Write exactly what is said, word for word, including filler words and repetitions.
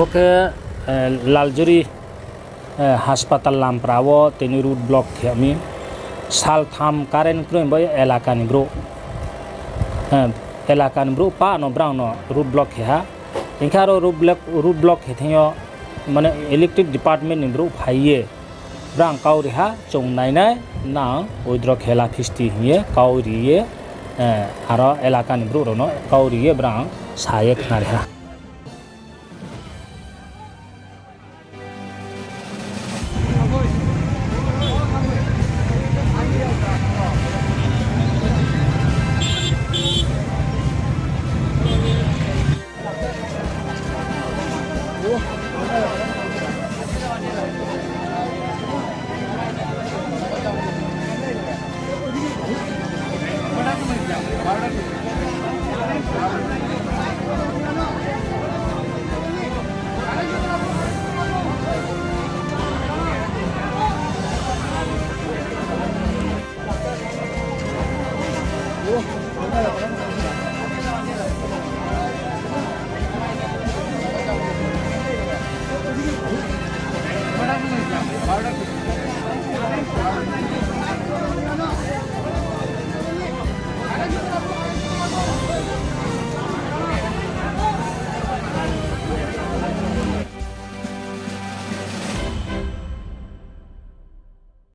Bo khe, eh, Laljuri, eh, hospital lampra wo tini road block khe mi. Saltham current kroi bo elaka ni brouh, eh, elaka ni brouh pa no brang no road block khe ha. Hing khe aro road block, road block khe thing yo, mane electric department ni brouh phai ye brang kau ri ha, chung nai nai, nang withdraw khe la phisti hing ye kau ri ye, eh, aro elaka ni brouh rao no kau ri ye brang sa ye khna ri ha.